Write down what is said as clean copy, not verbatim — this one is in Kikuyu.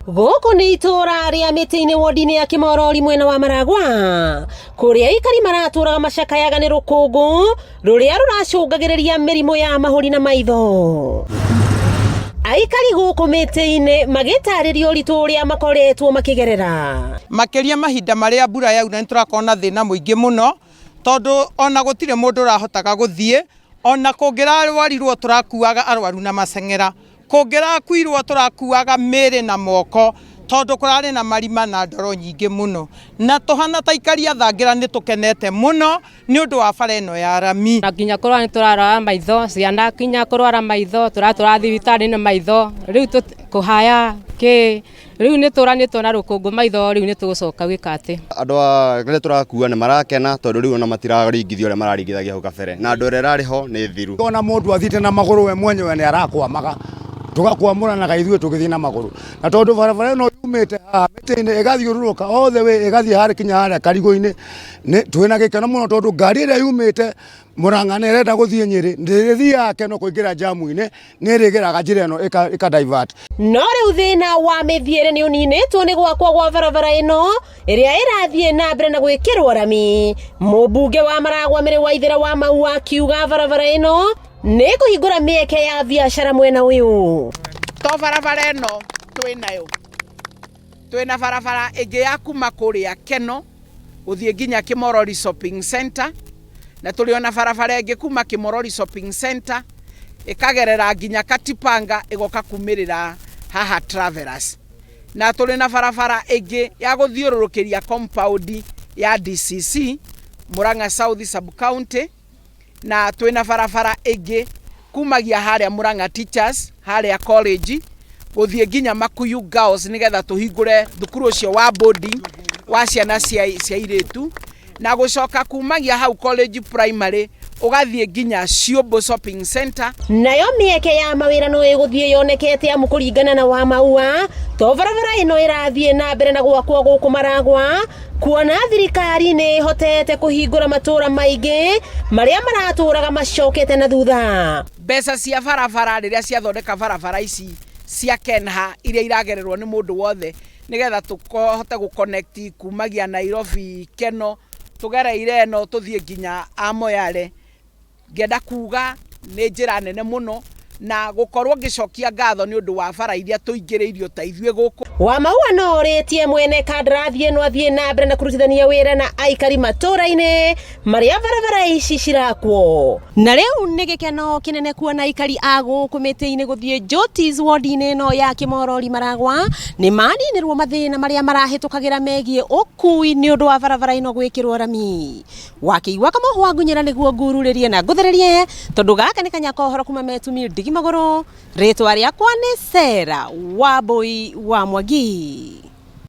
Gũkũ nĩ itũũra rĩa mĩtĩ-inĩ wodi-inĩ ya Kĩmorori mwena wa Maragwa, kũrĩa aikari maratũraga macakayaga nĩ rũkũngũ rũrĩa rũracũngagĩrĩria mĩrimũ ya mahũri na maitho. Aikari gũkũ mĩtĩ-inĩ magĩtarĩria ũritũ ũrĩa makoretwo makĩgerera. Makĩria mahinda marĩa mbura yaura nĩ tũrakorwo na thĩna mũingĩ mũno, tondũ ona gũtirĩ mũndũ ũrahotaga gũthiĩ, ona kũngĩrarwarirwo tũrakuaga arwaru na maceng'era, kũngĩrakuirwo tũrakuaga mĩĩrĩ na moko, tondũ kũrarĩ na marima na ndoro nyingĩ mũno. Na tũhana ta aikari a Thangira nĩ tũkenete mũno nĩ ũndũ wa bara ĩno ya rami. Na nginya kũrwara nĩ tũrarwara maitho, ciana nginya kũrwara maitho, tũratwara thibitarĩ nĩ maitho, rĩu kũhaya kĩ. Rĩu nĩ tũranĩtwo na rũkũngũ maitho rĩu nĩ tũgũcoka gwĩka atĩ. Andũ arĩa tũrakua nĩ marakena tondũ rĩu ona matiraringithio ũrĩa mararingithagia hau kabere na andũ ĩrĩa ĩrarĩ ho nĩ thiru. Ona mũndũ athiĩte na magũrũ we mwenyewe nĩ arakwamaga tũgakwamũranaga ithuĩ tũgĩthiĩ na magũrũ na tondũ barabara ĩno yumĩte haha mĩtĩ-inĩ ĩgathiũrũrũka all the way ĩgathiĩ harĩa kinya harĩa karigũ-inĩ twĩna gĩkeno mũno tondũ ngari ĩrĩa yumĩte Murang'a na ĩrenda gũthiĩ Nyĩrĩ ndĩrĩthiaga Keno kũingĩra jamu-inĩ nĩ ĩrĩgeraga njĩra ĩno ĩka divert. No rĩu thĩna wa mĩthiĩre nĩ ũninĩtwo nĩ gwakwo gwa barabara ĩno ĩrĩa ĩrathiĩ na mbere na gwĩkĩrwo rami. Mũmbunge wa Maragwa Mĩrĩ Waithera wa Maua akiuga barabara ĩno nĩ ĩkũhingũra mĩeke ya biacara mwena ũyũ. To barabara ĩno twĩ nayo, twĩ na barabara ĩngĩ ya kuma kũrĩa Keno gũthiĩ nginya Kĩmorori Shopping Center, na tũrĩ ona barabara ĩngĩ kuma Kĩmorori Shopping Center ĩkagerera nginya Katipanga ĩgoka kumĩrĩra haha Travelers. Na tũrĩ na barabara ĩngĩ ya gũthiũrũrũkĩria compound ya DCC Murang'a South Sub County, na twĩna barabara ĩngĩ kumagia harĩa Murang'a Teachers harĩa college gũthiĩ nginya Makuyu Girls nĩgetha tũhingũre thukuru ũcio wa boarding wa ciana cia airĩtu, na gũcoka kumagia hau college primary ũgathiĩ nginya Ciũmbũ Shopping Center. Nayo mĩeke ya mawĩra no ĩgũthiĩ yonekete amu kũringana na Wamaua to barabara ĩno ĩrathiĩ na mbere na gwakwo gũkũ Maragwa, kuona thirikari nĩ ĩhotete kũhingũra matũũra maingĩ marĩa maratũraga macokete na thutha. Mbeca cia barabara rĩrĩa ciathondeka barabara ici cia Kenha iria iragererwo nĩ mũndũ wothe nĩgetha tũhote gũ connect kumagia Nairobi Keno tũgereire ĩno tũthiĩ nginya Amoyale. Ngĩenda kuga nĩ njĩra nene mũno na gũkorwo ngĩcokia ngatho nĩ ũndũ wa bara iria tũingĩrĩirio ta ithuĩ gũkũ. Wamaua no orĩtie mwene kandarathi ĩno athiĩ na mbere na kũrutithania wĩra na aikari matũũra-inĩ marĩa barabara ici cirakwo. Na rĩu nĩ gĩkeno kĩnene kuona aikari a gũkũ mĩtĩ-inĩ gũthiĩ Jotis ward-inĩ ĩno ya Kĩmorori Maragwa nĩ maninĩrwo mathĩna marĩa marahĩtũkagĩra megiĩ ũkui nĩ ũndũ wa barabara ĩno gwĩkĩrwo rami. Wakĩigua kamũhwa ngunyĩra nĩguo ngururĩrie na ngũthererie tondũ gaka nĩ kanya kohoro kuma metumi ndigi magũrũ. Rĩtwa rĩakwa nĩ Sarah Wambui wa Mwangi.